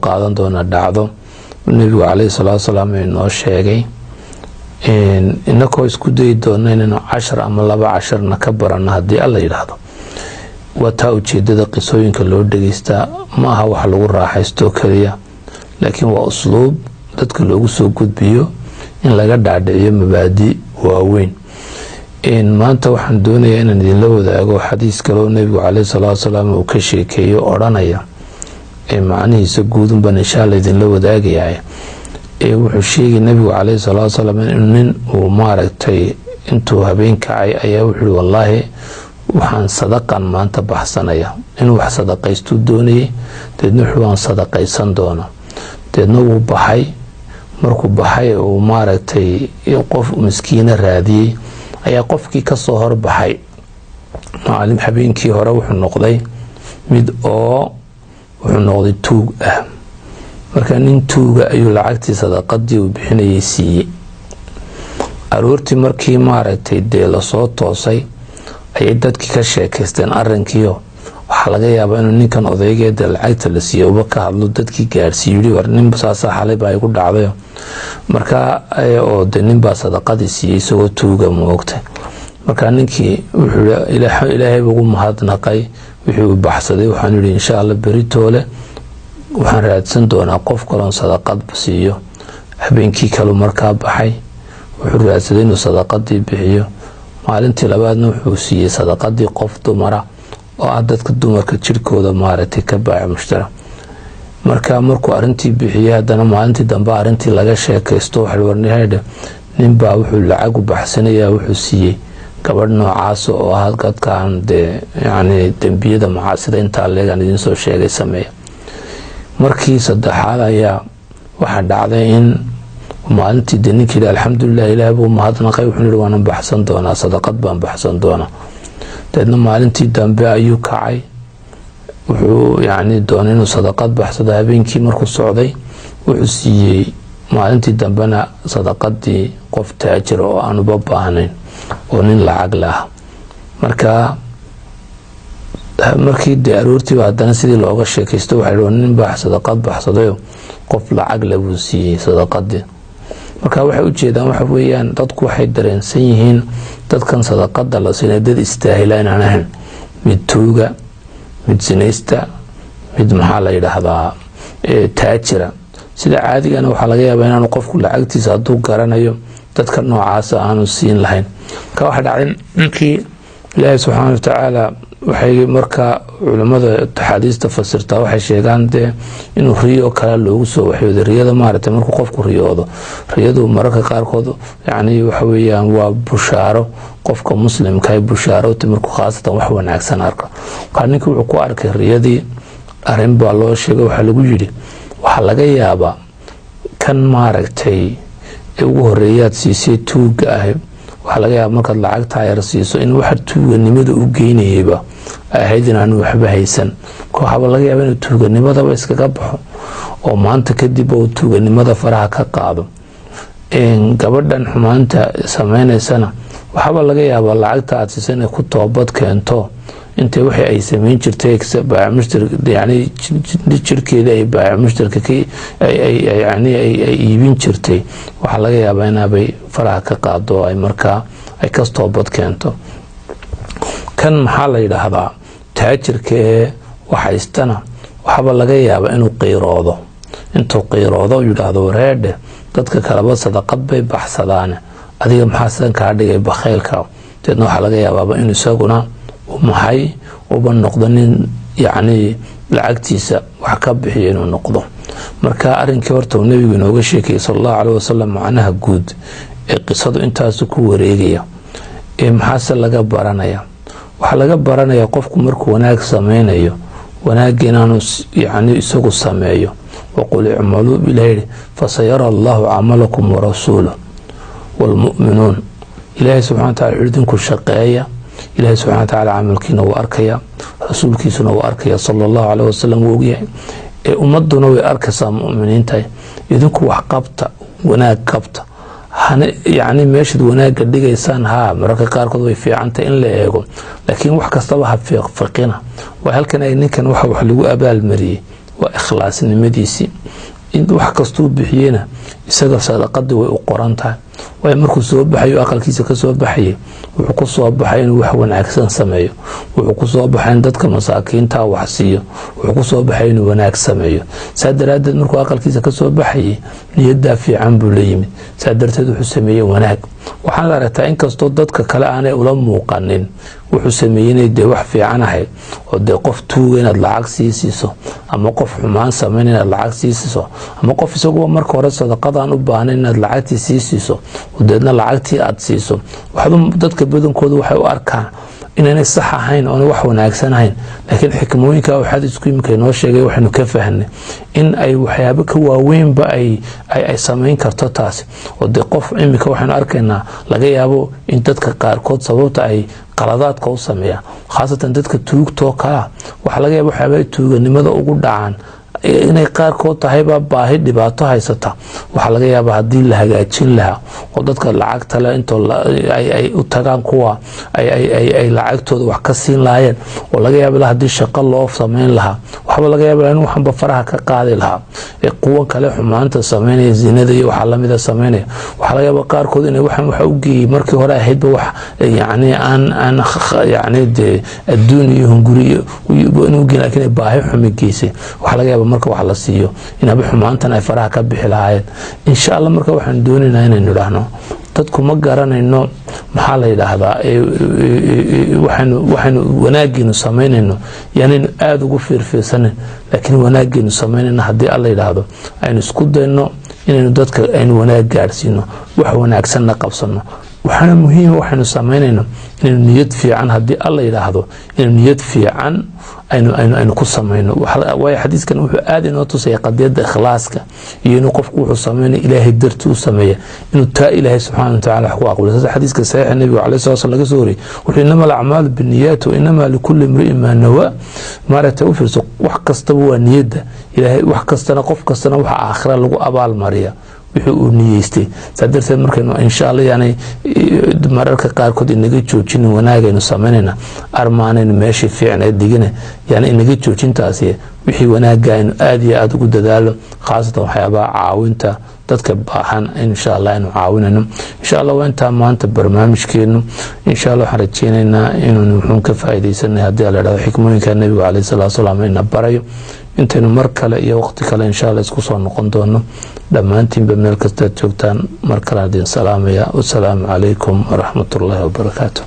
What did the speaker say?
qaadan doonaa dhacdo nebigu caleyhi salaatu wasalaam inoo sheegay, inakoo isku dayi doona inaynu 10 ama 2 casharna ka barano haddii Alla yidhaahdo. Waa taa ujeedada qisooyinka loo dhegeystaa. Ma aha wax lagu raaxaysto keliya, laakiin waa usluub dadka loogu soo gudbiyo in laga dhaadhiciyo mabaadi waaweyn. Maanta waxaan doonayaa inaan idinla wadaago xadiis kaleo nebigu caleyhi salaatu wasalaam uu ka sheekeeyo, odhanaya macnihiisa guudunbaan insha Alla idinla wadaagayaa. Wuxuu sheegay nebigu caleyhi salaatu wasalaam in nin uu maaragtay intuu habeen kacay ayaa wuxuu yihi: "Wallaahi, waxaan sadaqan maanta baxsanaya." Inuu wax sadaqaystuu doonayay. Deedna wuxuu: "Waan sadaqaysan doona." Deedna wuu baxay. Markuu baxay, uu maaragtay qof miskiina raadiyey ayaa qofkii kasoo horbaxay maalin habeenkii hore wuxuu noqday mid oo wuxuu noqday tuug ah. Marka nin tuuga ayuu lacagtii sadaqadii uu bixinayay siiyey. Aroortii markii maaragtay dee lasoo toosay ayay dadkii ka sheekaysteen arinkiio. Waxaa laga yaabaa inuu ninkan odaygeeda lacagta la siiyey uba ka hadlo, dadkii gaadhsiiy, yii: "War, nin saasa xalay baa igu dhacdayo." Marka oo de ninbaa sadaqadii siiyey isagoo tuuga, ma ogtay? Marka ninkii wuxuu Ilaahay ugu mahadnaqay wixii uu baxsaday. Waxaan yihi: "Insha Alla, beritoole waxaan raadsan doonaa qof kaloon sadaqad siiyo." Habeenkii kalu markaa baxay, wuxuu raadsaday inuu sadaqadii bixiyo. Maalintii labaadna wuxuu siiyey sadaqadii qof dumara oo ah dadka dumarka jirkooda maaragtay ka baaca mushtara. Marka markuu arintii bixiyey, haddana maalintii dambe arintii laga sheekaysto. Waxawarnihadhe, ninbaa wuxuu lacag u baxsanayaa, wuxuu siiyey gabadh noocaas oo ah dadkan dee yacni dembiyada macaasida intaa leegaan idiin soo sheegay sameeya. Markii saddexaad ayaa waxaa dhacday in maalintii dee ninkii yidhi: "Alxamdulilah, Ilaah buu mahadnaqay." Wuxuu yihi: "Waanan baxsan doonaa, sadaqad baan baxsan doonaa." Deedna maalintii dambe ayuu kacay, wuxuu yacni doonay inuu sadaqad baxsado. Habeenkii markuu socday wuxuu siiyey maalintii dambena sadaqadii qof taajir oo aanuba baahnayn oo nin lacag lah. Marka markii dee aroortiiba haddana sidii looga sheekaysto, waxay: "Nin baa sadaqad baxsadayo, qof lacag le buu siiyey sadaqadii." Marka waxay ujeedaan waxa weeyaan, dadku waxay dareensan yihiin dadkan sadaqada la siinay dad istaahila inaan ahayn: mid tuuga, mid sinaysta, mid maxaa la yidhaahdaa, taajira. Sida caadigana waxaa laga yaabaa inaanu qofku lacagtiisa hadduu garanayo dadka noocaasa aanu siin lahayn. Marka waxaa dhacday ninkii Ilaahay subxaana watacaala, waxay markaa culimmada axaadiista fasirtaa waxay sheegaan dee inuu riyo kale loogu soo waxyooday. Riyada maaragtay markuu qofku riyoodo, riyadu mararka qaarkood yacni waxa weeyaan waa bushaaro qofka muslimka, bushaaroti markuu khaasatan wax wanaagsan arko. Markaa ninkii wuxuu ku arkay riyadii arrin baa loo sheegay. Waxaa lagu yidhi: "Waxaa laga yaabaa kan maaragtay ugu horeeyaad siisay tuuga ahi, waxaa laga yaaba markaad lacagtaa yar siiso in waxa tuuganimada u geynayayba ahayd inaanu waxba haysan. Waxaaba laga yaaba inuu tuuganimadaba iskaga baxo oo maanta kadib uu tuuganimada faraha ka qaado. Gabadhan xumaanta sameynaysana waxaaba laga yaabaa lacagta aad siiso inay ku toobad keento, intay wixii ay sameyn jirtay yani jirkeeda ay baac mushtarka yani ay iibin jirtay, waxaa laga yaabaa inaabay faraha ka qaado, ay markaa ay kas toobad keento. Kan maxaa la yidhaahdaa, taajirka ee waxhaystana, waxaaba laga yaabaa inuu qiiroodo, intuu qiiroodo yidhaahdo: 'Wareedhe, dadka kaleba sadaqad bay baxsadaane, adiga maxaa sidan kaa dhigay bakhaylka?' Deedna waxaa laga yaabaaba inuu isaguna maxay uba noqdo nin yacni lacagtiisa wax ka bixiyo inuu noqdo." Marka arrinkii horta uu nebigu inooga sheekayay sala Allahu caleyh wasalam, macnaha guud ee qisadu intaasu ku wareegaya. Ee maxaase laga baranaya? Waxaa laga baranaya qofku markuu wanaag sameynayo, wanaagga inaanu yacni isagu sameeyo. "Waqul icmaluu," bilah yihi, "fasayara Allahu camalakum warasuuluh waalmu'minuun." Ilaahay subxana watacala wuxuu: "Idinku shaqeeya, Ilaahay subxana wa tacala camalkiina wuu arkaya, rasuulkiisuna wuu arkaya sala Allahu caleyh wasalam, wuu ogyahay, ee ummaduna way arkaysaa, mu'miniintahay. Idinku wax qabta, wanaag qabta." Hana yacni meeshaad wanaagga dhigaysaan. Haa, mararka qaarkood way fiicantay in la eego, laakiin wax kastaba ha fiiqfiqina. Waa halkan ay ninkan waxa wax lagu abaalmariyey. Waa ikhlaasnimadiisii. Wax kastuu bixiyena isaga sadaqadii way u qoran tahay. Waayo, markuu soo baxayo, aqalkiisa ka soo baxayay, wuxuu ku soo baxay inuu wax wanaagsan sameeyo, wuxuu ku soo baxay in dadka masaakiinta wax siiyo, wuxuu ku soo baxay inuu wanaag sameeyo. Saa daraaddeed markuu aqalkiisa ka soo baxayay, niyaddaa fiican buu la yimid. Saa darteed wuxuu sameeyey wanaag. Waxaad aragtaa, inkastoo dadka kale aanay ula muuqanin wuxuu sameeyey inay dee wax fiican ahayd, oo dee qof tuuga inaad lacag sii siiso, ama qof xumaan samayn inaad lacag sii siiso, ama qof isaguba marka hore sadaqadaan u baahnayn inaad lacagtii sii siiso, oo deedna lacagtii aad siiso, waxaad dadka badankoodu waxay u arkaan inaanay sax ahayn oona wax wanaagsan ahayn. Laakiin xikmooyinka uu xadiisku iminka inoo sheegay, waxaynu ka fahnay in ay waxyaabo ka waaweynba ay samayn karto taasi. Oo dee qof iminka waxaynu arkaynaa laga yaabo in dadka qaarkood sababta ay qaladaadka u sameeyaan, khaasatan dadka tuugtoo kalea, waxaa laga yaaba waxyaaba ay tuuganimada ugu dhacaan inay qaarkood tahayba baahi dhibaato haysata. Waxaa laga yaabaa haddii la hagaajin lahaa oo dadka lacagta le intoo ay u tagaan kuwa ay lacagtooda wax ka siin lahaayeen, oo laga yaaba la haddii shaqo loo samayn lahaa, waxba laga yaaba in waxanba faraha ka qaadi lahaa. Kuwan kale xumaanta sameynaya, zinada iyo waxaa lamida sameynaya, waxaa laga yaaba qaarkood inay waxan waxa u geeyey markii hore ahaydba wax yacni aan yacni dee adduun iyo hunguri inuu geyn, laakiin baahi xumi geysay. Waxaa laga yaaba marka wax la siiyo in haba xumaantan ay faraha ka bixi lahaayeen, insha Allah. Marka waxaan doonaynaa inaynu idhaahno, dadku ma garanayno, maxaa la yidhaahdaa, waxaynu wanaagiinu samaynayno yaanaynu aada ugu fiirfiirsanin, laakiin wanaagiinu samaynayno haddii Alla yidhaahdo aynu isku dayno inaynu dadka aynu wanaag gaadhsiino, wax wanaagsanna qabsano. Waxaana muhiima waxaynu samaynayno inaynu niyad fiican, haddii Alla yidhaahdo, inaynu niyad fiican aynu ku samayno. Waayo, xadiiskan wuxuu aada inoo tusaya qadiyadda ikhlaaska iyo inuu qofku wuxuu samaynayo Ilaahay darti u sameeya, inuu taa Ilaahay subxaana watacala wax ku aqbalo. Saas xadiiska saxiixa Nebiga caleyhi salatu slam laga soo wariyey wuxuu: "Inama alacmaalu binniyaat wa inama likulli imri'in maa nawaa." Maaragtay, u fiirso, wax kastaba waa niyadda Ilaahay, wax kastana, qof kastana waxa aakhira lagu abaal mariya wixii uu niyeystay. Saa darteed markaynu insha Allah yaanay mararka qaarkood inaga joojinin wanaagaynu samaynayna, armaanaynu meeshii fiicneed digina, yani inaga joojintaasi, wixii wanaagga aynu aada iyo aada ugu dadaalo, khaasatan waxyaabaha caawinta dadka baahan, insha Allah aynu caawinayno. Insha Allah waa intaa maanta barnaamijkeenu. Insha Allah waxaan rajeynaynaa inaynu wuxuun ka faa'iidaysanay, haddii la dhahdo, xikmooyinka Nebigu caleyhi salatu salaam ina barayo. Intaynu mar kale iyo waqti kale insha Allah isku soo noqon doono, dhammaantiinba meel kastaad joogtaan mar kale idin salaamaya. Wasalaamu calaykum waraxmatullaahi wabarakaatu.